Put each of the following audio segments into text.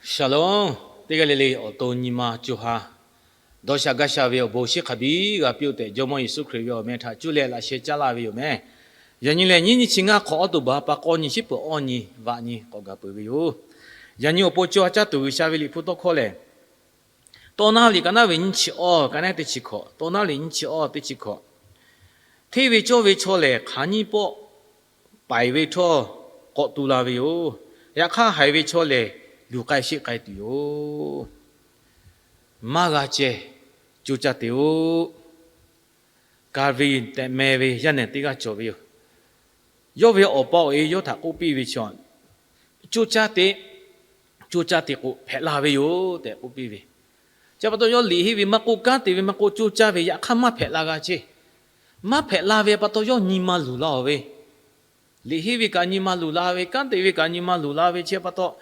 Shalom. Teˇ g'aˇ le le awˬ to nyi ma co ha dawˇ sha gaˇ sha ve awˬ bon shinˉ hk'a biˇ g'a piˇ-oˆ tehꞈ, Jawˇmawˇ Yeˍsuˆ Hkriꞈ ve awˬ meh htaꞈ cuˇ leh laꞈ sheh caˉ laˇ ve yoˬ meh. Yaꞈ nyi lehˬ, nyiˇ nyiˇ chi ngaˇ hk'awꞈ, October ha pa k'awˇ nyi, shiˉ peuˬ awˇ nyi, vaꞈ nyi k'awꞈ gaˬ peuˬ ve yoˬ. Yaꞈ nyi awˬ pon co ha caˇ tuˬ G'uiˬsha ve Liꞈ hpu tawˇ hkawˇ lehˬ, Tawˇ naˉ liꞈ ka naˉ ve nyiˇ chi awˇ, ka naˉ teˇ chi hkawꞈ, Tawˇ naˉ liꞈ nyiˇ chi awˇ teˇ chi hkawꞈ. Hteˇ ve cawˇ ve chaw lehˬ, hk'aˬ nyiˇ pawˆ paiˍ ve htawˇ k'awꞈ tu la ve yoˬ. Yaꞈ hk'aˇ, haiˬ ve chaw lehˬ, luˬ k'ai sheˆ k'ai tuˬ yoˬ. Maˇ g'a ceh, co caˇ te-oˆ. Calvin tehꞈ meh ve yaˇ nehˬ teˇ g'aˇ cawˬ ve yoˬ. Yawˇ ve awˬ pa awˬ e yawˇ htaꞈ k'oˆ piˇ ve chaw, co caˇ te, co caˇ te k'o, hpehꞈ la ve yoˬ tehꞈ k'oˆ piˇ ve. Chi pa taw yawˇ liꞈ henˇ ve maˇ k'oˆ, kanˉ te ve maˇ k'oˆ, co caˇ ve, yaꞈ hk'aˇ maˇ hpehꞈ la g'a chehˇ. Maˇ hpehꞈ la ve pa taw yawˇ nyi ma luˬ la-oˬ ve, liꞈ henˇ ve kaꞈ nyi ma luˬ la ve, kanˉ te ve kaꞈ nyi ma luˬ la ve, chi pa taw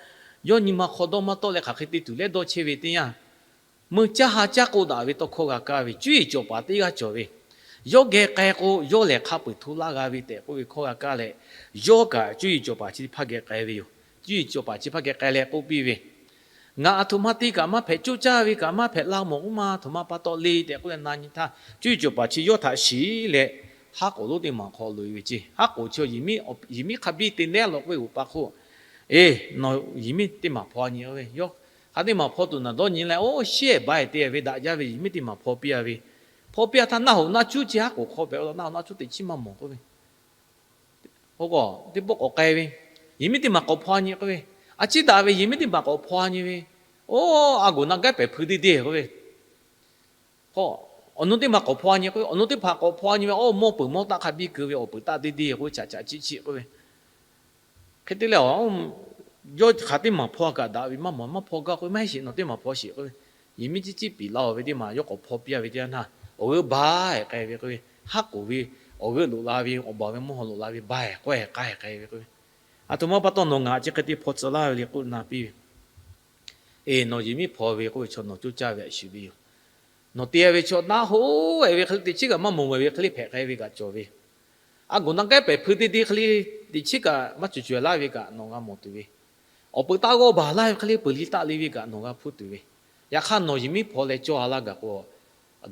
yawˇ nyi ma hk'aw dawˇ maˇ tawˆ leh hk'aˬ hk'e te tuˬ leh dawˇ chehˇ ve teˇ yanˇ, meuˇ caˇ ha caˇ k'o daꞈ ve tawˇ hkawˇ g'a kaˇ ve, cuˇ yiˍ cawˬ paˍ teˇ g'aˇ cawˬ ve, yawˇ geh k'ai k'o, yawˇ lehˬ hk'a peu-eˬ hto laˇ g'a ve tehꞈ k'oˆ ve hkawˇ g'a kaˇ leh, yawˇ kaꞈ cuˇ yiˍ cawˬ paˍ chi hpaˇ geh k'ai ve yoˬ. Cuˇ yiˍ cawˬ paˍ chi hpaˇ geh k'ai leh k'oˆ piˇ ve, Ngaˬ aˬ htoꞈ ma te kaꞈ maˇ hpehꞈ, co caˇ ve kaꞈ maˇ hpehꞈ la mawˬ k'oˆ ma, aˬ htoꞈ ma pa taw le tehꞈ k'oˆ leh na nyi htaˇ, cuˇ yiˍ cawˬ paˍ chi yawˇ htaꞈ shiˍ leh, haˉ k'oˍ lonˉ teˇ maˬ hk'aw loꞈ-e ve ceˇ. Haˉ k'oˍ chi yehˬ miˉ hk'a biˇ te nehˉ law k'oˆ ve g'oꞈ pa hk'oˆ, Eˬ, nawˬ yehˬ miˉ teˇ maˬ hpaw-a nyi-o ve, yawˇ hk'a teˇ maˬ hpaw tuˬ naˬ dawˇ nyi leh, oˇ shehˆ baˬ-e te ve daꞈ jaˇ ve yehˬ miˉ teˇ maˬ hpaw piˇ-a ve. Hpaw piˇ-a htaˇ, naˆ hoꞈ naˆ cuˉ chi haˉ k'oˍ hk'aw pehꞈ-o law, naˆ hoꞈ naˆ cuˉ teꞈ chiˉ maˇ mawˬ k'oˆ ve. Oˇ k'o, teˇ pawˆ k'awꞈ k'ai ve, yehˬ miˉ teˇ maˬ k'awꞈ hpaw-a nyi k'oˆ ve. A ciˉ daꞈ ve yehˬ miˉ teˇ maˬ k'awꞈ hpaw-a nyi ve. Oˇ, a goˍ na gaˉ pehˍ hpui deˇ deˇ k'oˆ ve. K'o, awˬ nu teˇ maˬ k'awꞈ hpaw-a nyi k'oˆ ve, awˬ nu teˇ hpaˍ k'awꞈ hpaw-a nyi ve, oˇ mawˇ peuˬ mawˇ taˆ hk'a biˇ keu ve, awˬ peuˬ taˆ deˇ deˇ k'oˆ ve, chaꞈ chaꞈ chiˆ chiˆ k'oˆ ve. Hk'e te leh, yawˇ hk'aˬ teˇ maˬ hpaw kaꞈ daꞈ ve maˇ mawˬ, maˇ hpaw gaˇ k'oˆ ve, maˇ heˆ sheˍ, nawˬ teˇ maˬ hpaw sheˍ k'oˆ ve. Yehˬ miˉ ciˉ ciˉ piˍ la-oˬ ve teˇ maˬ yawˇ k'awꞈ hpaw piˇ-a ve teˇ yanˇ htaˇ, awˬ g'euˆ baˬ-e k'ai ve k'oˆ ve, haˉ k'oˍ ve awˬ g'euˆ loꞈ la ve, awˬ baˬ ve mvuhˇ haw loꞈ la ve baˬ-e k'ai k'ai ve k'oˆ ve. Aˬ htoꞈ ma pa taw nawˬ ngaˬ chi hk'e te hpaw tcuh laˇ ve le k'oˆ na piˇ ve. Eˬ, nawˬ yehˬ miˉ hpaw ve k'oˆ ve chaw nawˬ coˇ caˇ ve a shu ve yoˬ. Nawˬ te-a ve chaw naˆ hoꞈ-e ve hk'e le teꞈ chiˉ kaꞈ maˇ mawˬ mawˬ ve hk'e le hpehꞈ k'ai ve kaꞈ cawˬ ve. A goˍ na gaˉ pehˍ hpui deˇ deˇ hk'e le teꞈ chiˉ kaꞈ maˇ cuˬ cuˬ laˇ ve kaꞈ nawˬ g'a mawˬ tuˬ ve. Awˬ peuˬ taˆ g'awˇ baˬ laˇ ve hk'e le peuˬ le taˆ le ve kaꞈ nawˬ g'a hpuˇ tuˬ ve. Yaꞈ hk'aˇ nawˬ yehˬ miˉ hpaw leh cawˇ-a laˇ gaˬ k'o,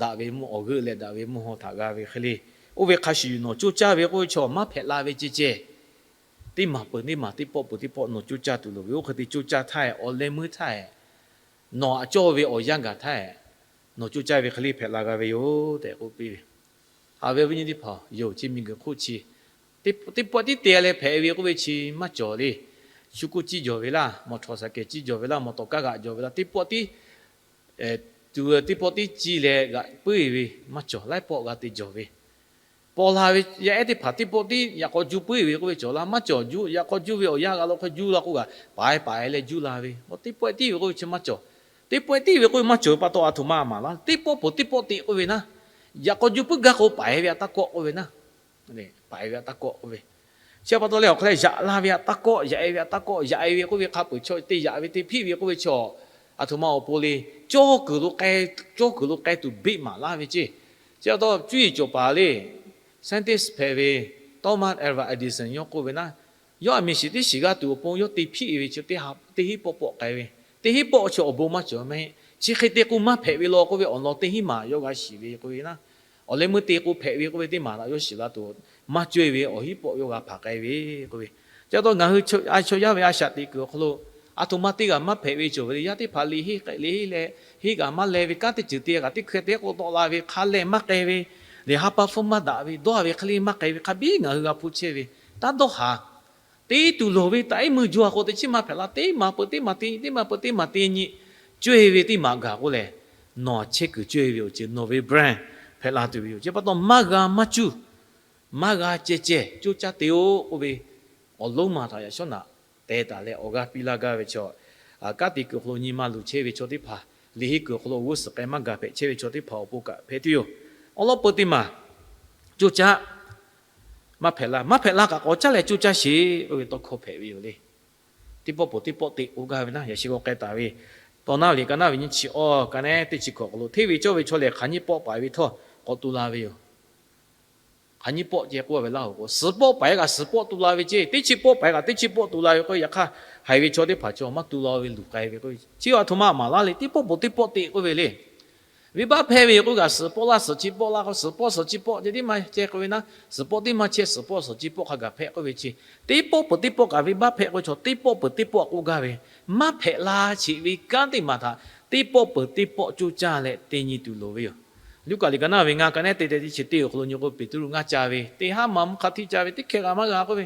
daꞈ ve mvuhˇ awˬ g'euˆ leh daꞈ ve mvuhˇ haw htaꞈ g'a ve hk'e le. Oˇ ve hk'a shuˍ nawˬ coˇ caˇ ve k'oˆ ve chaw maˇ hpehꞈ la ve ceh ceh, teˇ maˬ peuˬ teˇ maˬ, teˇ pawˆ peuˬ teˇ pawˆ nawˬ coˇ caˇ tuˬ loˍ ve. Oˇ hk'e te coˇ caˇ htaˇ-e, awˬ leh meuˇ htaˇ-e, nawˬ aꞈ cawˇ ve awˬ yanˇ gaˬ htaˇ-e, nawˬ coˇ caˇ ve hk'e le hpehꞈ la g'a ve yoˬ tehꞈ k'oˆ piˇ ve. Haꞈ ve awˬ viˉ nyi teˇ hpaˍ-oˬ, yawˇ chi miˬguiˬ hk'oˆ chi teˇ pawˆ teˇ te leh hpehꞈ ve k'oˆ ve chi maˇ cawˬ le. Shu kuˇ ciˇ jawˬ ve laˇ, mawˬ htawnˍ saˍ kehˬ ciˇ jawˬ ve laˇ, mawˬ tawˍ kaˇ g'aꞈ jawˬ ve laˇ, teˇ pawˆ tiˉ, tuˬ teˇ pawˆ tiˉ ciˇ leh g'aꞈ puiˉ ve maˇ cawˬ. Laiˉ pawˆ g'a te jawˬ ve, paw la ve yaˇ ehˉ teˇ hpaˍ teˇ pawˆ tiˉ yaꞈ k'aw juˇ puiˉ ve k'oˆ ve cawˬ laˇ, maˇ cawˬ. Juˇ yaꞈ k'aw juˇ ve awˬ yanˇ g'a lo hk'e juˇ la k'oˆ kaꞈ, paˍ-e paˍ-e leh juˇ la ve. Teˇ pawˆ tiˉ ve k'oˆ ve chi maˇ cawˬ. Teˇ pawˆ tiˉ ve k'oˆ ve maˇ cawˬ ve pa taw, aˬ htoꞈ ma maˍ laˇ. Teˇ pawˆ peuˬ teˇ pawˆ te k'oˆ ve naˉ, yaꞈ k'aw juˇ puiˉ gaˇ k'o paˍ-e ve aꞈ taˇ kawˆ k'oˆ ve naˉ. Paˍ-e ve aꞈ taˇ kawˆ k'oˆ ve. Chi pa taw leh awˬ hk'aw leh yaꞈ la ve aꞈ taˇ kawˆ, yaꞈ-e ve aꞈ taˇ kawˆ, yaꞈ-e ve k'oˆ ve hk'a peuˬ chaw te yaꞈ ve te hpiˆ ve k'oˆ ve chaw, aˬ htoꞈ ma awˬ pon le, cawˇ kuiˬ lo k'ai, cawˇ kuiˬ lo k'ai tuˬ beˆ maˍ laˇ ve ceˇ. Chi pa taw cuˇ yiˍ cawˬ paˍ le, scientist hpehꞈ ve Thomas Alva Edison yawˇ k'oˆ ve naˉ, yawˇ aˬ miˍ shiˍ teˇ shiˍ g'a tuˬ awˬ pon yawˇ te hpiˆ ve chi teˇ haˉ pawˆ pawˆ k'ai ve, teˇ hinˉ pawˆ chi awˬ bon maˇ cawˬ mehˆ. Chi hk'e te k'o maˇ hpehꞈ ve law k'oˆ ve awˬ lawn teˇ hinˉ maˬ yawˇ g'a shiˍ ve k'oˆ ve naˉ, awˬ leh meuˇ te k'o hpehꞈ ve k'oˆ ve teˇ maˬ htaꞈ yawˇ shiˍ la tuˬ maˇ cawˇ-e ve awˬ hinˉ pawˆ yawˇ g'a hpanˍ k'ai ve k'oˆ ve. Chi pa taw ngaˬ hui a chaw yaˇ ve a shaꞈ teꞈ kuiˬ awˬ hk'aw lo, aˬ htoꞈ ma teˇ g'aˇ maˇ hpehꞈ ve cawˬ ve le. Yaˇ teˇ hpaˍ liꞈ henˇ k'ai, liꞈ henˇ leh henˇ g'aꞈ maˇ leh ve, kanˉ teˇ ceuˬ te g'aꞈ teˇ hkui te k'o tawˆ la ve, hk'a leh maˇ k'ai ve, liꞈ ha pa hpfuhˇ maˇ daꞈ ve, dawˇ ve hk'e le maˇ k'ai ve, hk'a biˉ ngaˬ hui g'a hpu chehˇ ve, taˇ dawˇ haˍ. Te tuˬ loˍ ve taꞈ iˉ mui jaw-a k'o teˇ chiˉ maˇ hpehꞈ la. Teˇ maˬ peuˬ teˇ maˬ te nyi, teˇ maˬ peuˬ teˇ maˬ te nyi, cawˇ-e ve teˇ maˬ gaˬ k'o lehˬ, nawˬ chehˇ kuiˬ cawˇ-e ve awˬ ceuˬ nawˬ ve brand hpehꞈ la tuˬ ve yoˬ. Chi pa taw maˇ g'a maˇ cuˇ, maˇ g'a ceh ceh coˇ caˇ te-o k'oˆ ve, awˬ lonˉ ma htaꞈ yaꞈ shawˉ naꞈ teh taˍ leh awˬ g'aˇ piˇ laˇ gaˇ ve chaw, kanˉ te kuiˬ awˬ hk'aw lo nyi ma luˬ chehˇ ve chaw teˇ hpaˍ, liꞈ henˇ kuiˬ awˬ hk'aw lo g'uˇ suhˍ k'ai maˇ gaˬ hpehꞈ chehˇ ve chaw teˇ hpaˍ awˬ pon kaꞈ hpehꞈ tuˬ yoˬ. Awˬ lawn peu teˇ maˬ coˇ caˇ maˇ hpehꞈ la. Maˇ hpehꞈ la kaꞈ k'awꞈ caˉ leh coˇ caˇ sheˍ k'oˆ ve tawˇ hkawˇ hpehꞈ ve yoˬ le. Teˇ pawˆ peuˬ teˇ pawˆ te k'oˆ gaˇ ve naˉ, yaꞈ shi k'awꞈ k'ai taˍ ve, Tawˇ naˉ liꞈ ka naˉ ve nyiˇ chi awˇ, ka naˉ teˇ chi hkawꞈ awˬ hk'aw lo, hteˇ ve cawˇ ve chaw lehˬ, hk'aˬ nyiˇ pawˆ paiˍ ve htawˇ k'awꞈ tu la ve yoˬ. hk'aˬ nyiˇ pawˆ ceh k'oˆ ve laˇ hoꞈ k'o, suhˍ pawˆ paiˍ kaꞈ suhˍ pawˆ tu la ve ceˇ, teˇ chi pawˆ paiˍ kaꞈ teˇ chi pawˆ tu la ve k'o, yaꞈ hk'aˇ haiˬ ve chaw teˇ hpaˍ chaw maˇ tu la ve luˬ k'ai ve k'o, chi a htoꞈ ma maˍ laˇ le, teˇ pawˆ peuˬ teˇ pawˆ te k'oˆ ve le. Venˇbaˆ hpehˇ ve k'oˆ kaꞈ suhˍ pawˆ laˇ suhˍ chi pawˆ laˇ k'o, suhˍ pawˆ suhˍ chi pawˆ ceh tiˉ maˇ ceh k'oˆ ve naˉ, suhˍ pawˆ tiˉ maˇ chehˇ, suhˍ pawˆ suhˍ chi pawˆ hk'a gaˬ hpehꞈ k'oˆ ve chi, teˇ pawˆ peuˬ teˇ pawˆ kaꞈ venˇbaˆ hpehˇ k'oˆ ve chaw, teˇ pawˆ peuˬ teˇ pawˆ k'oˆ gaˇ ve, maˇ hpehꞈ la sheˍ ve kanˉ teˇ maˬ htaꞈ teˇ pawˆ peuˬ teˇ pawˆ coˇ caˇ leh te nyi tuˬ loˍ ve yoˬ. Luˉkaꞈ liꞈ ka naˇ ve ngaˇ ka nehˉ te te teˇ chi teˇ awˬ hk'aw lo nyi k'o, Peˍtruˆ ngaˇ ca ve teˇ haˉ ma mvuhˇ hk'a htiˇ ca ve teˇ hkeh kaꞈ maˇ g'a k'oˆ ve,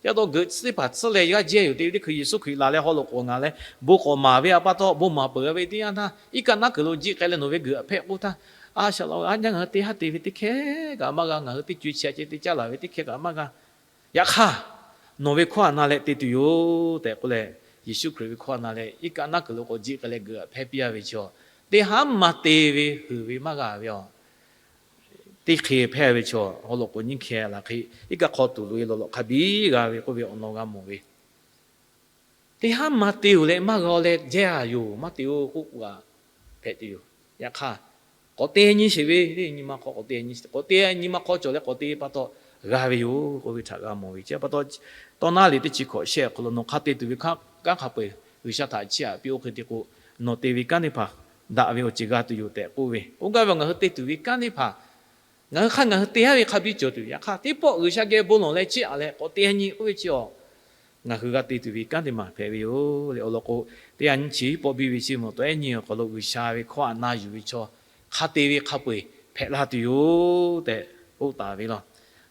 ca taw geuꞈ teˇ hpaˍ tsuhˇ leh g'aˇ jehˇ yoˬ te ve teˇ hkui Yeˍsuˆ Hkriꞈ laˬ leh haw loꞈ k'oˍ ngaˬ leh bon k'awꞈ maˍ ve a pa taw, bon maˍ peuˬ ve teˇ yanˇ htaˇ, iˉ kaˆ naˉ kuiˬ lo jiˆ k'ai leh nawˬ ve geuꞈ hpehˇ k'oˆ htaˇ, a shaˍ laꞈ-oˬ, a nyaˇ ngaˬ hui teˇ haˉ te ve teˇ hkeh kaꞈ maˇ g'a, ngaˬ hui teˇ co-e chi a ceh te caˇ laˬ ve teˇ hkeh kaꞈ maˇ g'a. Yaꞈ hk'aˇ, nawˬ ve hkawˇ a na leh te tuˬ yoˬ tehꞈ k'oˆ leh, Yeˍsuˆ Hkriꞈ ve hkawˇ a na leh iˉ kaˆ naˉ kuiˬ lo k'awꞈ jiˆ k'ai leh geuꞈ hpehˇ piˇ a ve chaw, teˇ haˉ ma te ve heuˬ ve maˇ g'a ve a. Teˇ hk'e hpehˇ ve chaw haw loꞈ k'oˍ nyiˇ hkeh laˬ hk'e, iˉ kaˆ hk'aw tuˬ loꞈ e lawˬ lawꞈ hk'a biˇ g'a ve k'oˆ ve awˬ lawn g'a mawˬ ve. Teˇ haˉ ma te-oˬ leh maˇ g'a leh jehˇ a yoˬ, maˇ te-oˬ k'oˆ kaꞈ hpehꞈ tuˬ yoˬ. Yaꞈ hk'aˇ, k'awꞈ te nyi sheˍ ve, nyi ma hk'aw k'awꞈ te nyi, k'awꞈ te nyi ma hk'aw cawˬ leh k'awꞈ te pa taw g'a ve yoˬ k'oˆ ve htaꞈ g'a mawˬ ve. Chi pa taw, tawˇ naˉ liꞈ teˇ chi hkawꞈ shehˆ awˬ hk'aw lo nawˬ hk'a te tuˬ ve kanˉ hk'a peu-eˬ G'uiˬsha htaꞈ chiˇ aꞈ piˇ-oˆ hk'e te k'o, nawˬ te ve kanˉ teˇ hpaˍ daꞈ ve awˬ ceuˬ g'a tuˬ yoˬ tehꞈ k'oˆ ve. Oˇ gaˇ ve ngaˬ hui te tuˬ ve kanˉ teˇ hpaˍ ngaˬ hui hk'aˇ ngaˬ hui te haˉ ve hk'a biˇ cawˬ tuˬ, yaꞈ hk'aˇ teˇ pawˆ G'uiˬsha geh bon lawˬ leh chiˇ aꞈ leh k'awꞈ te nyi k'oˆ ve chi awˬ, ngaˬ hui g'a te tuˬ ve kanˉ teˇ maˬ hpehꞈ ve yoˬ le. Awˬ lawn k'o, teˇ ha nyiˇ chi hiˉ pawˆ biˇ ve chi mawˬ tawꞈ ehˉ nyi awˬ hk'aw lo G'uiˬsha ve hkawˇ aꞈ na yuˬ ve chaw hk'a te ve hk'a peu-eˬ hpehꞈ la tuˬ yoˬ tehꞈ k'oˆ taˍ ve law.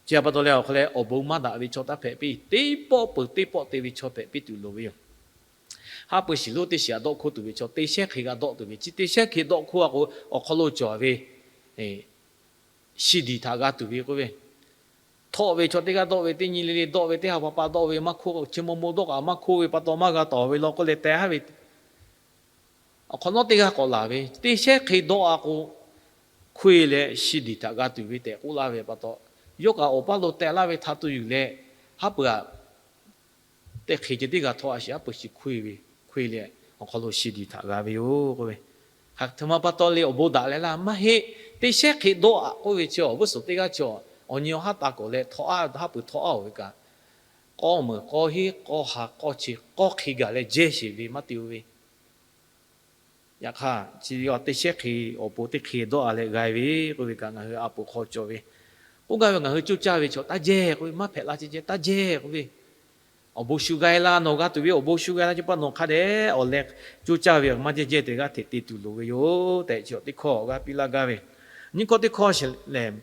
Chi pa taw leh awˬ hk'aw leh awˬ bon maˇ daꞈ ve chaw taˇ hpehꞈ piˇ, teˇ pawˆ peuˬ teˇ pawˆ te ve chaw hpehꞈ piˇ tuˬ loˍ ve yoˬ. Haˉ pui shiˍ lonˉ teˇ shiˍ aꞈ dawˆ hkoˇ tuˬ ve chaw, teˇ shehnˉ hk'e g'a dawˆ tuˬ ve, chi teˇ shehnˉ hk'e dawˆ hkoˇ a k'o, awˬ hk'aw lo cawˬ ve shi diˬ htaꞈ g'a tuˬ ve k'oˆ ve, htawˆ ve chaw teˇ g'aˇ dawˆ ve teˇ nyi le le dawˆ ve, teˇ ha pa pa dawˆ ve maˇ hkoˇ, chi maw maw dawˆ kaꞈ maˇ hkoˇ ve pa taw maˇ g'a tawˍ ve law k'oˆ leh teh haˉ ve, awˬ hk'awꞈ nawˉ teˇ g'aˇ k'awꞈ laˬ ve, teˇ shehnˉ hk'e dawˆ a k'o, hkoˇ e leh shi diˬ htaꞈ g'a tuˬ ve tehꞈ k'oˆ laˇ ve pa taw, yawˇ kaꞈ awˬ paˇ lo teh laˇ ve htaꞈ tu yuˬ leh, haˉ pui aꞈ teˇ hk'e ceh teˇ g'aˇ htawˇ a shiˍ haˉ pui shiˍ hkoˇ e ve, hkoˇ e leh awˬ hk'aw lo shi diˬ htaꞈ g'a ve yoˬ k'oˆ ve. Hk'aˬ htoꞈ ma pa taw le awˬ bon daꞈ leh laˇ maˇ heˆ. Teˇ shehnˉ hk'e dawˆ a k'oˆ ve chi awˬ vuˇ suhˍ teˇ g'aˇ chi awˬ nyi awˬ haˉ taˇ kawꞈ leh htawˇ a haˉ pui htawˇ a-oˬ ve kaꞈ, k'awˇ meuˍ k'awˇ heˆ k'awˇ ha k'awˇ chi k'awˇ hk'e gaˬ leh jehˇ sheˍ ve maˇ te-o ve. Yaꞈ hk'aˇ, chi teˇ shehnˉ hk'e awˬ pon teˇ hk'e dawˆ a leh g'a ve k'oˆ ve kaꞈ ngaˬ hui a poˍ hk'aw cawˬ ve. K'oˆ gaˇ ve ngaˬ hui coˇ caˇ ve chaw taˇ jehˇ k'oˆ ve, maˇ hpehꞈ la ceh ceh taˇ jehˇ k'oˆ ve, awˬ bon shu g'a e la, nawˬ g'a tuˬ ve awˬ bon shu g'a e la, chi pa nawˬ hk'a dehꞈ awˬ leh coˇ caˇ ve maˇ jehˇ jehˇ tehꞈ g'aˇ hteꞈ te tuˬ loˍ ve yoˬ tehꞈ chi teˇ hkawˇ g'a piˇ laˇ gaˇ ve. Nyiˇ hkawˇ teˇ hkawˇ lehˬ,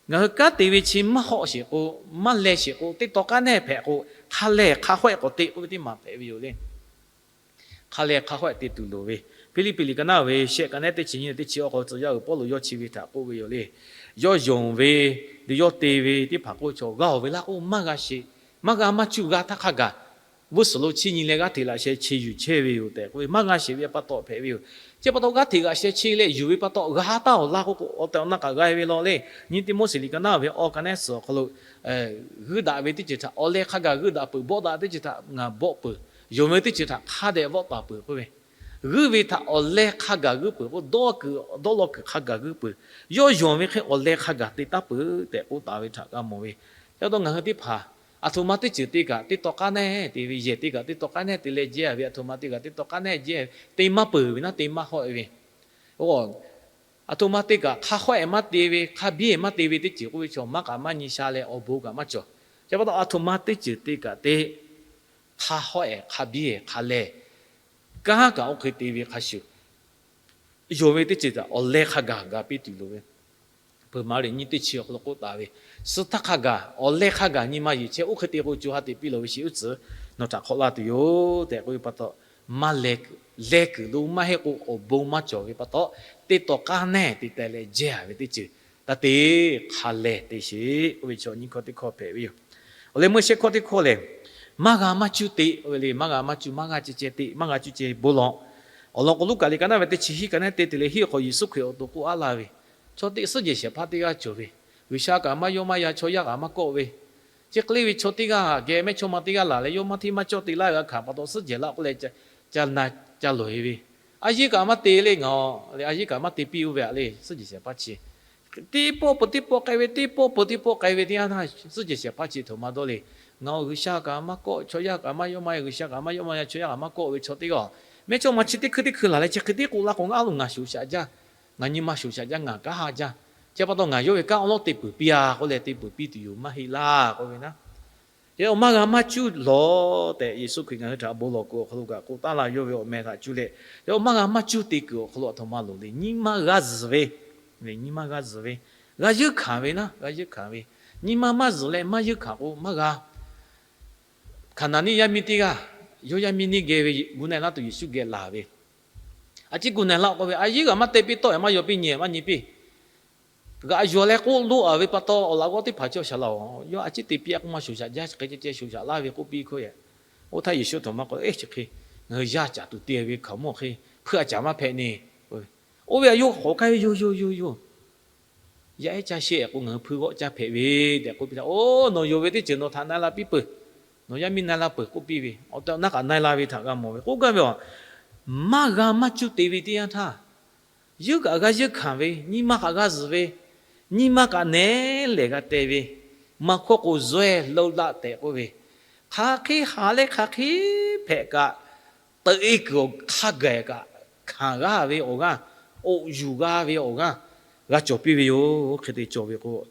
ngaˬ hui kanˉ te ve chi maˇ hawˆ sheˍ k'o, maˇ leh sheˍ k'o, teˇ taw k'aˉ nehˇ hpehꞈ k'o, hk'a lehˬ hk'a hawehˆ k'awꞈ te k'oˆ ve teˇ maˬ hpehꞈ ve yoˬ le. Hk'a lehˬ hk'a hawehˆ te tuˬ loˍ ve. Hpiˇliˇpiˆ liꞈ ka naˇ ve shehˆ ka nehˉ teˇ chi nyiˇ teˇ chi awˬ hk'aw lo tcuh yaˇ uiˍ Pawˇluꞈ yawˇ chi ve htaꞈ k'oˆ ve yoˬ le. Yawˇ yonˍ ve, yawˇ te ve teˇ hpaˍ k'oˆ ve chaw g'a-oˬ ve laˇ k'o, maˇ g'a sheˍ, maˇ g'a maˇ cuˇ g'a htaˇ hk'a gaˬ, vuˇ suhˍ lo chiˇ nyi leh g'aˇ hteꞈ g'aꞈ sheh che yuˬ chehˇ ve yoˬ tehꞈ k'oˆ ve, maˇ g'a sheˍ ve pa taw hpehꞈ ve yoˬ. Chi pa taw g'aˇ hteꞈ g'aꞈ sheh che leh yuˬ ve pa taw g'a taˍ-oˬ laˇ k'o, awˬ tehˬ awˬ na kaꞈ g'a ve law le. Nyiˇ Tiˆmoˉseˍ liꞈ ka naˇ ve awˬ ka nehˉ suhˍ awˬ hk'aw lo g'uiˇ daꞈ ve teˇ ceuˬ htaꞈ awˬ leh hk'a gaˬ g'uiˇ daꞈ peuˬ, bawˆ daꞈ teˇ ceuˬ htaꞈ ngaˬ bawˆ peuˬ, yonˍ ve teˇ ceuˬ htaꞈ hk'a dehꞈ vawˆ taˍ peuˬ k'oˆ ve, g'uiˇ ve htaꞈ awˬ leh hk'a gaˬ g'uiˇ peuˬ k'o, dawˇ kuiˬ dawˇ law kuiˬ hk'a gaˬ g'uiˇ peuˬ, yawˇ yonˍ ve hk'e awˬ leh hk'a gaˬ te taˇ peuˬ tehꞈ k'oˆ taˍ ve htaꞈ g'a mawˬ ve. Ca taw ngaˬ hui teˇ hpaˍ aˬ htoꞈ ma teˇ ceuˬ te kaꞈ teˇ taw k'aˉ nehˇ te ve, yehˬ te kaꞈ teˇ taw k'aˉ nehˇ te leh jehˇ ve, aˬ htoꞈ ma te kaꞈ teˇ taw k'aˉ nehˇ jehˇ ve, te maˇ peuˬ ve naˉ te maˇ hawehˆ ve. Aˬ htoꞈ ma te kaꞈ hk'a hawehˆ maˇ te ve, hk'a biˇ maˇ te ve teˇ ceuˬ k'oˆ ve chaw maˇ k'aꞈ maˇ nyi sha leh awˬ bon kaꞈ maˇ cawˬ. Chi pa taw aˬ htoꞈ ma teˇ ceuˬ te kaꞈ te, hk'a hawehˆ hk'a biˇ hk'a lehˬ, kanˉ kaꞈ oˇ hk'e te ve hk'a shuˍ, yonˍ ve teˇ ceuˬ htaꞈ awˬ leh hk'a gaˬ ga piˇ tuˬ loˍ ve. Peuˬ Maˍriˆ nyiˇ teˇ chi awˬ hk'aw lo k'oˆ taˍ ve, suh htaˇ hk'a gaˬ awˬ leh hk'a gaˬ nyi ma yeˬ chehˇ, oˇ hk'e te k'o co ha teꞈ piˇ lawˬ ve sheˍ uˉ tcuhˍ nawˬ htaꞈ hk'awꞈ laˇ tuˬ yoˬ tehꞈ k'oˆ ve pa taw, maˇ leh kuiˬ, leh kuiˬ lo maˇ heˆ k'o awˬ bon maˇ cawˬ ve pa taw, teˇ taw k'aˉ nehˇ te teh leh jehˇ ve teˇ ceuˬ taˇ te, hk'a lehˬ te sheˍ k'oˆ ve chaw nyiˇ hkawˇ teˇ hkawˇ hpehꞈ ve yoˬ. Awˬ leh meuˇ shehˆ hkawˇ teˇ hkawˇ lehˬ, maˇ g'a maˇ cuˇ te ve le. Maˇ g'a maˇ cuˇ, maˇ g'a ceh ceh te, maˇ g'a cuˇ ceh bon lawˬ. Awˬ lawn k'o, Luˉkaꞈ liꞈ ka naˇ ve teˇ chi hiˉ ka nehˉ te te leh hiˉ awˬ hk'aw Yeˍsuˆ Hkriꞈ awˬ to k'oˆ aˉ laˇ ve, chaw teˇ suhˉ jehˬ shehˍ hpaˇ teˇ g'aˇ cawˬ ve, G'uiˬsha kaꞈ maˇ yawˇ maˇ ya, chaw yaˇ kaꞈ maˇ kawˆ ve, chi hk'e le ve chaw teˇ g'aˇ geh mehˇchawˇma teˇ g'aˇ laˬ leh yawˇ maˇ hteˇ maˇ cawˇ te laˇ ve a hkanˍ pa taw suhˉ jehˬ laˇ k'oˆ leh ca na ca lawˬ e ve, a yeˇ kaꞈ maˇ te le ngaˬ, a yeˇ kaꞈ maˇ te piˇ oˇ ve aꞈ le suhˉ jehˬ shehˍ hpaˇ chi hk'e Teˇ pawˆ peuˬ teˇ pawˆ k'ai ve, teˇ pawˆ peuˬ teˇ pawˆ k'ai ve teˇ yanˇ htaˇ, suhˉ jehˬ shehˍ hpaˇ chi htoꞈ ma dawˇ le. Ngaˬ awˬ G'uiˬsha kaꞈ maˇ kawˆ, chaw yaˇ kaꞈ maˇ yawˇ maˇ yaˇ, G'uiˬsha kaꞈ maˇ yawˇ maˇ yaˇ, chaw yaˇ kaꞈ maˇ kawˆ ve chaw teˇ g'aˇ, mehˇchawˇma chi teˇ hkui teˇ hkui laˬ leh chi hk'e tiˉ k'oˆ laˇ k'o, ngaˬ a lo ngaˬ shoˍ shaꞈ jaˇ, ngaˬ nyi ma shoˍ shaꞈ jaˇ, ngaˬ kanˉ ha jaˇ. Chi pa taw ngaˬ yawˇ ve kanˉ awˉ lawˉ te peuˬ piˇ a k'oˆ leh te peuˬ piˇ tuˬ yoˬ maˇ heˆ laˇ k'oˆ ve naˉ. Chi awˬ maˇ g'a maˇ cuˇ lawˬ tehꞈ Yeˍsuˆ Hkriꞈ ngaˬ hui htaꞈ bon lawˬ kuiˬ awˬ hk'aw lo kaꞈ k'oˆ taˍ laˇ, yawˇ ve awˬ meh htaꞈ cuˇ leh, chi awˬ maˇ g'a maˇ cuˇ te kuiˬ awˬ hk'aw lo aˬ htoꞈ ma loˍ le. Nyi ma g'a zuhˬ ve, nyi ma g'a zuhˬ ve, g'a yeunˇ hkanˍ ve naˉ, g'a yeunˇ hkanˍ ve. Nyi ma maˇ zuhˬ leh maˇ yeunˇ hkanˍ k'o maˇ g'a. Hkaˍnanˍ neˇ yaˇ miˇ teˇ g'aˇ, yawˇ yaˇ miˇ neˇ geh ve gu na laˇ tuˬ Yeˍsuˆ geh laˬ ve, a ciˉ gu na laˇ k'oˆ ve, a yeˉ g'aꞈ maˇ te piˇ tawˆ, maˇ yaw piˇ nyi maˇ nyi piˇ. G'aꞈ yuˬ leh k'oˆ loꞈ a ve pa taw, awˬ laꞈ g'awˇ teˇ hpaˍ chi awˬ shaˍ laꞈ-oˬ, yawˇ a ciˉ te piˇ a k'oˆ maˇ shoˍ shaꞈ jaˇ, chi hk'e ceh ceh shoˍ shaꞈ laˇ ve k'oˆ piˇ hkawˇ yaꞈ. Oˇ htaˇ Yeˍsuˆ htaꞈ maˇ k'oˆ, Eˬ, chi hk'e ngaˬ hui yaˇ caˍ tuˬ te ve hkaoˍmonˇ hk'e hpeuˆ a caˍ maˇ hpehꞈ ne. Oˇ ve a yawˇ k'awꞈ k'ai ve yoˬ yoˬ yoˬ yoˬ. Yaˇ ehˉ caˇ shehˆ k'o ngaˬ hui hpui g'awˆ caˇ hpehꞈ ve tehꞈ k'oˆ piˇ htaˇ, Oˬ, nawˬ yonˍ ve teˇ ceuˬ nawˬ htaꞈ na e la piˇ peuˬ. Nawˬ yaˇ miˇ na e la peuˬ k'oˆ piˇ ve, awˬ tehˬ awˬ na kaꞈ na e la ve htaꞈ g'a mawˬ ve k'oˆ gaˇ ve a. Maˇ g'a maˇ cuˇ te ve teˇ yanˇ htaˇ, yeunˇ kaꞈ g'a yeunˇ hkanˍ ve, nyi ma kaꞈ g'a zuhˬ ve, nyi ma kaꞈ nehˉ lehˬ g'a te ve, maˇ hkawˇ k'o zuhˆ e loꞈ laˆ tehꞈ k'oˆ ve, hk'aˬ hk'e haꞈ leh hk'aˬ hk'e hpehꞈ kaꞈ, teuꞈ e kuiˬ awˬ hk'a gaˬ kaꞈ hkanˍ g'aˇ ve awˬ g'aˇ, awˬ yuˬ g'a ve awˬ g'aˇ g'a cawˬ piˇ ve yoˬ. Hk'e te cawˬ ve k'o,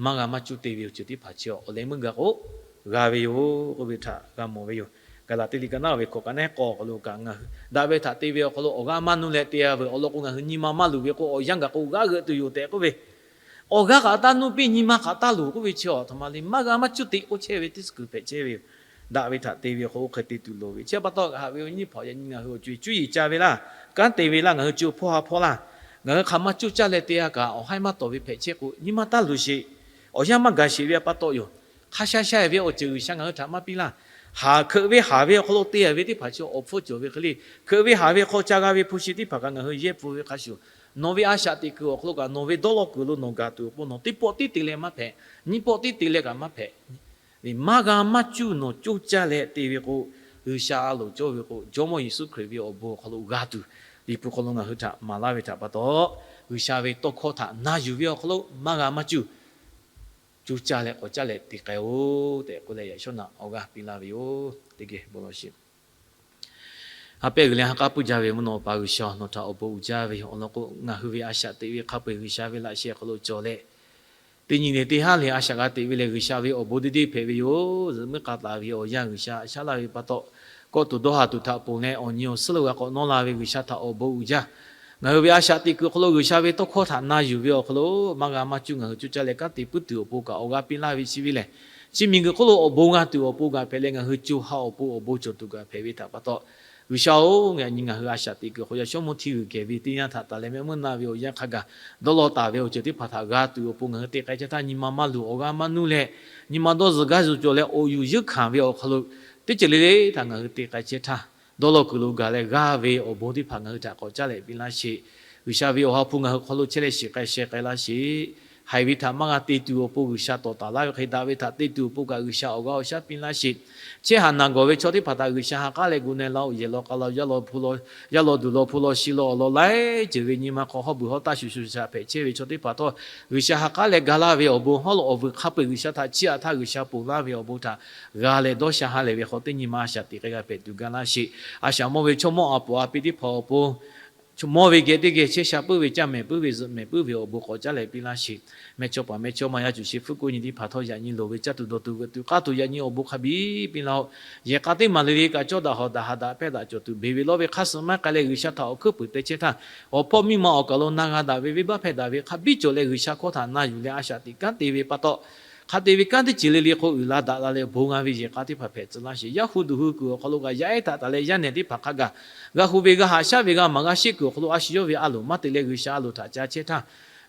maˇ g'a maˇ cuˇ te ve awˬ ceuˬ teˇ hpaˍ chi awˬ leh meuˇ gaˬ k'o g'a ve yoˬ k'oˆ ve htaꞈ g'a mawˬ ve yoˬ. Gaˍlaˍtiˆ liꞈ ka naˉ ve hkawꞈ ka naˉ k'awˇ awˬ hk'aw lo kaꞈ, ngaˬ hui daꞈ ve htaꞈ te ve awˬ hk'aw lo awˬ g'aˇ maˇ nuˇ leh te a veuˬ. Awˬ lawn k'o, ngaˬ hui nyi ma maˇ luˬ ve k'o, awˬ yanˇ gaˬ k'o g'aˇ g'euꞈ tuˬ yoˬ tehꞈ k'oˆ ve, awˬ g'aˇ kaꞈ taˇ nuˇ piˇ, nyi ma kaꞈ taˇ luˬ k'oˆ ve chi aˬ htoꞈ ma le. Maˇ g'a maˇ cuˇ te k'oˆ chehˇ ve teˇ suhˍ kuiˬ hpehꞈ chehˇ ve yoˬ. Daꞈ ve htaꞈ te ve awˬ hk'aw lo hk'e te tuˬ loˍ ve chi pa taw, haꞈ ve awˬ nyi hpaˍ yaꞈ nyi ngaˬ hui awˬ co-e cuˇ yiˍ ca ve laˇ, kanˉ te ve laˇ, ngaˬ hui co hpawˇ ha hpawˇ laˇ, ngaˬ hui hk'aˬ ma cuˇ caˇ leh te a kaꞈ awˬ haiˉ maˇ tawˍ ve hpehꞈ chehˇ k'o, nyi ma taˇ luˬ sheˍ. Awˬ yanˇ maˇ gaˬ sheˍ ve pa taw yoˬ. Hk'a sha sha ve awˬ ceuˬ G'uiˬsha ngaˬ hui htaꞈ maˇ piˇ laˇ. Haꞈ hkeuꞈ ve haˍ ve awˬ hk'aw lo te a ve teˇ hpaˍ chi awˬ hpfuhˇ cawˬ ve hk'e le. Hkeuꞈ ve haˍ ve hk'aw ca g'a ve hpu shi teˇ hpaˍ kaꞈ ngaˬ hui yehˇ pfuhˇ ve hk'a shuˍ, nawˬ ve a shaꞈ teꞈ kuiˬ awˬ hk'aw lo kaꞈ nawˬ ve dawˇ law kuiˬ lo nawˬ gaˬ tuˬ awˬ pon nawˬ teˇ pawˆ tiˉ te leh maˇ hpehꞈ, nyiˇ pawˆ tiˉ te leh kaꞈ maˇ hpehꞈ. Maˇ g'a maˇ cuˇ nawˬ coˇ caˇ leh te ve k'o, G'uiˬsha a loˍ cawˇ ve k'o, Jawˇmawˇ Yeˍsuˆ Hkriꞈ ve awˬ bon awˬ hk'aw lo g'a tuˬ, Liꞈ hpu hk'aw lo ngaˬ hui htaꞈ maˍ laˇ ve htaꞈ pa taw, G'uiˬsha ve tawˇ hkawˇ htaꞈ na yuˬ ve awˬ hk'aw lo maˇ g'a maˇ cuˇ, coˇ caˇ leh k'awꞈ caˇ leh te k'ai-o tehꞈ k'oˆ leh, yaꞈ shawˉ naꞈ awˬ g'aˇ piˇ laˇ ve yoˬ. Teˇ geh bon lawˬ sheˍ. Ha pehˇ g'uiˬ leh ha k'aˉ puiˇ jaˇ ve mvuhˇ naw pa G'uiˬsha, nawˬ htaꞈ awˬ bon uiˍ jaˇ ve yoˬ. Awˬ lawn k'o, ngaˬ hui ve a shaꞈ teꞈ ve hk'a peu-eˬ G'uiˬsha ve laꞈ sheh awˬ hk'aw lo cawˬ leh, teˇ nyi le teˇ haˉ le a shaꞈ g'a teꞈ ve lehˬ, G'uiˬsha ve awˬ bon deˇ deˇ hpehꞈ ve yoˬ. Zuhꞈ muiˉ k'a taˍ ve awˬ yanˇ G'uiˬsha shaˉ laˇ ve pa taw, kawˆ tuˬ dawˇ ha tuˬ htaꞈ ponˬ leh awˬ nyi awˬ suhˉ lo g'a k'awꞈ nawˇ la ve G'uiˬsha htaꞈ awˬ bon uiˍ jaˇ. Ngaˬ hui ve a shaꞈ teꞈ kuiˬ awˬ hk'aw lo G'uiˬsha ve tawˇ hkawˇ htaꞈ na yuˬ ve awˬ hk'aw lo maˇ g'a maˇ cuˇ ngaˬ hui coˇ caˇ leh kanˉ te puiˉ tuˬ awˬ pon kaꞈ awˬ g'aˇ piˇ laˇ ve chi ve lehˬ, chi miˬguiˬ hk'oˆ lo awˬ bon g'a tuˬ awˬ pon kaꞈ hpehꞈ leh, ngaˬ hui co ha awˬ pon awˬ bon cawˬ tuˬ kaꞈ hpehꞈ ve htaꞈ pa taw, G'uiˬsha-oˬ, ngaˬ nyi ngaˬ hui a shaꞈ teꞈ kuiˬ hk'aw yaꞈ shawˉ mawˇ htiˇ g'uiˬ kehˬ ve teˇ yanˇ htaꞈ taˍ leh mehˆ meuˇ na ve awˬ yanˇ hk'a gaˬ, dawˇ law taˍ ve awˬ ceuˬ teˇ hpaˍ htaꞈ g'a tuˬ awˬ pon ngaˬ hui te k'ai chehˇ htaˇ, nyi ma maˇ luˬ, awˬ g'aˇ maˇ nuˇ leh, nyi ma dawˇ zuhˬ gaˇ zuhˬ cawˬ leh awˬ yuˬ yeunˇ hkanˍ ve awˬ hk'aw lo teˇ ceuˬ le le htaꞈ ngaˬ hui te k'ai chehˇ htaˇ, dawˇ law kuiˬ lo gaˬ leh g'aˇ ve awˬ bon teˇ hpaˍ ngaˬ hui htaꞈ k'awꞈ caˉ leh piˇ laˇ sheˍ. G'uiˬsha ve awˬ ha hpu ngaˬ hui hk'aw lo chehˇ leh shiˍ k'ai sheh k'ai laˇ sheˍ. Haiˬ ve htaꞈ maˇ g'a te tuˬ awˬ pon G'uiˬsha tawˍ taˍ laˇ ve hk'e, daꞈ ve htaꞈ te tuˬ awˬ pon kaꞈ G'uiˬsha awˬ g'aˇ awˬ shaˉ piˇ laˇ sheˍ. Chehˇ haꞈ naˬ gawˬ ve chaw teˇ hpaˍ htaꞈ G'uiˬsha ha k'aˉ leh gu na-e laˇ-oˬ. Yehˬ law k'a law, yaˇ law duˬ law hpu law shi law awˬ lawn laiˉ ceuˬ ve nyi ma hk'aw hawˉ beuˬ hawˉ taˇ shuˍ shuˍ shaꞈ hpehꞈ chehˇ ve chaw teˇ hpaˍ htawˇ, G'uiˬsha ha k'aˉ leh ga laˇ ve awˬ bon hawˉ lo awˬ vuiˬ hk'a peu-eˬ G'uiˬsha htaꞈ chiˇ aꞈ htaˇ G'uiˬsha ponˬ laˇ ve awˬ bon htaꞈ g'a leh dawˇ sha ha lehˬ ve hk'aw teˇ nyi ma a shaꞈ teꞈ k'ai g'a hpehꞈ tuˬ ga laˇ sheˍ. A shaꞈ mawˇ ve chaw mawˇ a poˍ a pi teˇ hpaˍ awˬ pon mawˇ ve geh teˇ geh chehˇ sha puiˉ ve, caˇ mehˍ puiˉ ve, zuhꞈ mehˍ puiˉ ve awˬ bon k'awꞈ caˉ leh piˇ laˇ sheˍ. Mehˇchawˇpaˍ mehˇchawˇma yaˇ cuˬ sheˍ hpuiˉ k'oˆ nyi teˇ hpaˍ htawˇ yaꞈ nyi loˍ ve caˇ tuˬ dawˬ tuˬ veuꞈ tuˬ k'aˇ tuˬ yaꞈ nyi awˬ bon hk'a biˇ piˇ laˇ-oˆ. Yehˬ k'a teˇ maˬ le le kaꞈ cawˇ daꞈ hawˍ daꞈ ha daꞈ hpehˇ daꞈ cawˬ tuˬ, beˬ ve lawˇ ve hk'a suh maˇ k'ai leh G'uiˬsha htaꞈ awˬ hkuiˉ puiˍ te chehˇ htaˇ, awˬ hpawˇ miˇ ma awˬ kaˬ lo na g'a daꞈ ve venˇbaˆ hpehˇ daꞈ ve hk'a biˇ cawˬ leh G'uiˬsha hkawˇ htaꞈ na yuˬ leh a shaꞈ teꞈ kanˉ te ve pa taw, hk'a te ve kanˉ teˇ ceuˬ le le hk'oˆ uiˍ la daꞈ la leh bon g'a ve yehˬ k'a teˇ hpaˍ hpehꞈ tcuh laˇ sheˍ. Yaˇ hu duˬ hui kuiˬ awˬ hk'aw lo kaꞈ yaˇ ehˉ htaꞈ taˍ leh yaˇ nehˬ teˇ hpaˍ hk'a gaˬ g'a hu ve g'a haꞈ shaˉ ve g'a maˍ g'a sheˆ kuiˬ awˬ hk'aw lo a shu yawˇ ve a loˍ maˇ te leh G'uiˬsha a loˍ htaꞈ ca chehˇ htaˇ,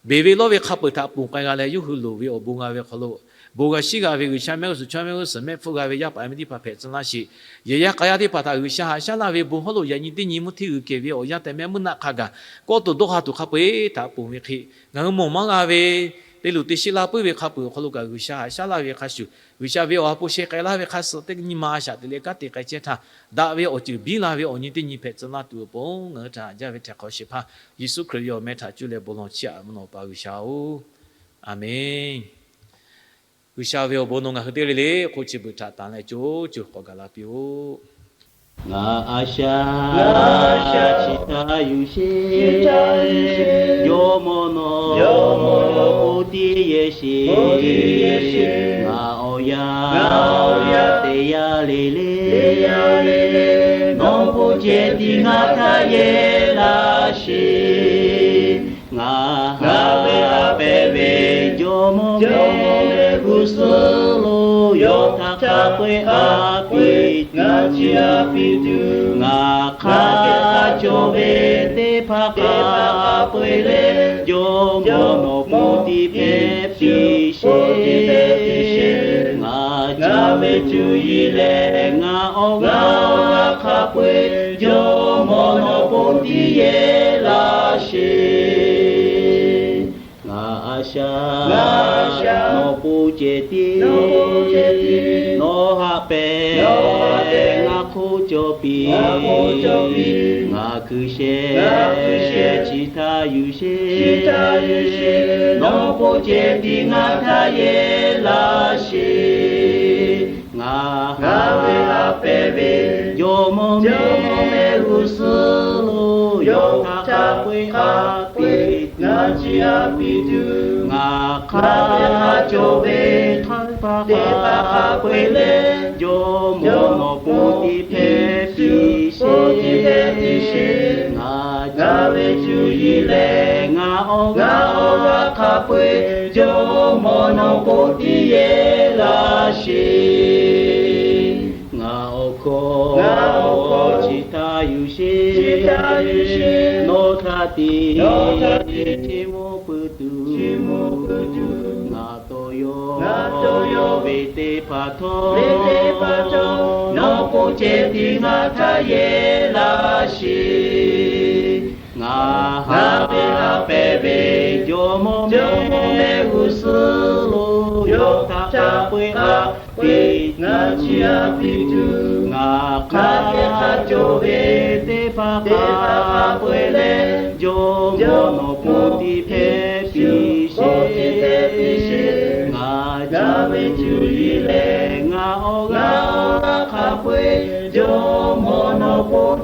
beˬ ve lawˇ ve hk'a peu-eˬ htaꞈ ponˬ k'ai g'a leh yawˇ hui loˍ ve awˬ bon g'a ve hk'aw lo bon g'a shiˉ g'a ve G'uiˬsha mehˆ g'uˇ suhˍ chaw mehˆ g'uˇ suhˍ mehˆ hpfuhˆ g'a ve yaˇ paˍ yaˇ miˇ teˇ hpaˍ hpehꞈ tcuh laˇ sheˍ. Yehˬ yaˇ k'a yaˇ teˇ hpaˍ htaꞈ G'uiˬsha haꞈ shaˉ laˇ ve bon hawˉ lo yaꞈ nyi teˇ nyi mvuhˇ htiˇ g'uiˬ kehˬ ve awˬ yanˇ tehꞈ mehˆ meuˇ naˆ hk'a gaˬ kawˆ tuˬ dawˇ ha tuˬ hk'a peu-eˬ htaꞈ ponˬ ve hk'e, ngaˬ hui mawˬ maˇ g'a ve te luˬ te sheˆ la puiˉ ve hk'a peuˬ awˬ hk'aw lo kaꞈ, G'uiˬsha haꞈ shaˉ laˇ ve hk'a shuˍ, G'uiˬsha ve awˬ ha hpu sheh k'ai laˇ ve hk'a suh teˇ nyi ma a shaꞈ teꞈ leh kanˉ te k'ai chehˇ htaˇ, daꞈ ve awˬ ceuˬ biˇ la ve awˬ nyi teˇ nyi hpehꞈ tcuh laˇ tuˬ awˬ pon, ngaˬ hui htaꞈ haꞈ jaˇ ve htaiˍ hk'awꞈ shehˍ hpaˇ Yeˍsuˆ Hkriꞈ ve awˬ meh htaꞈ cuˇ leh bon lawˬ chiˇ aꞈ mvuhˇ naw pa G'uiˬsha-oˬ, Aˍmenˇ. G'uiˬsha ve awˬ bon nawˬ ngaˬ hui teˇ g'aˇ le le hk'oˆ chi beuꞈ htaꞈ tanˬ leh co co k'awꞈ gaˬ la piˇ-oˆ. Ngaˬ a shaꞈ chi htaˇ yuˬ sheˍ, Jawˇmawˇ nawˬ k'oˆ tiˇ yehˬ sheˍ. Ngaˬ awˬ yanˇ te yaˇ le le, nawˬ k'oˆ ceh tiˉ ngaˬ htaꞈ yehˬ laˇ sheˍ. Ngaˬ haꞈ ve a pehˍ ve Jawˇmawˇ mehˆ g'uˇ suhˍ lo yawˇ htaꞈ hk'a peu-eˬ a piˇ tuˬ, ngaˬ hk'a cawˬ ve teˇ hpaˍ hk'a peu-eˬ leh, Jawˇmawˇ nawˬ k'oˆ tiˇ hpehꞈ piˇ sheˍ. Ngaˬ ca ve cuˇ yiˍ leh ngaˬ awˬ g'aˇ hk'a peu-eˬ Jawˇmawˇ nawˬ k'oˆ tiˇ yehˬ laˇ sheˍ. Ngaˬ a shaꞈ nawˬ k'oˆ ceh tiˉ, nawˬ haꞈ pehˍ, ngaˬ hk'oˆ cawˬ piˇ. Ngaˬ hkui sheh chi htaˇ yuˬ sheˍ, nawˬ k'oˆ ceh tiˉ ngaˬ htaꞈ yehˬ laˇ sheˍ. Ngaˬ haꞈ ve a pehˍ ve Jawˇmawˇ mehˆ g'uˇ suhˍ lo yawˇ htaꞈ hk'a peu-eˬ a piˇ tuˬ, ngaˬ hk'a ve hk'a cawˬ ve teˇ hpaˍ hk'a peu-eˬ leh, Jawˇmawˇ nawˬ k'oˆ tiˇ hpehꞈ piˇ sheˍ. Ngaˬ ca ve cuˇ yiˍ leh ngaˬ awˬ g'aˇ hk'a peu-eˬ Jawˇmawˇ nawˬ k'oˆ tiˇ yehˬ laˇ sheˍ. Ngaˬ awˬ hkawˇ chi htaˇ yuˬ sheˍ, nawˬ htaꞈ tiˉ chi mvuhˇ pui tuˬ, ngaˬ tawˇ yaw ve teˇ hpaˍ htawˇ, nawˬ k'oˆ ceh tiˉ ngaˬ htaꞈ yehˬ laˇ sheˍ. Ngaˬ haꞈ ve a pehˍ ve Jawˇmawˇ mehˆ g'uˇ suhˍ lo yawˇ htaꞈ hk'a peu-eˬ a piˇ tuˬ, ngaˬ hk'a ve hk'a cawˬ ve teˇ hpaˍ hk'a peu-eˬ leh, Jawˇmawˇ nawˬ k'oˆ tiˇ hpehꞈ piˇ sheˍ. Ngaˬ ca ve cuˇ yiˍ leh ngaˬ awˬ g'aˇ hk'a peu-eˬ Jawˇmawˇ nawˬ k'oˆ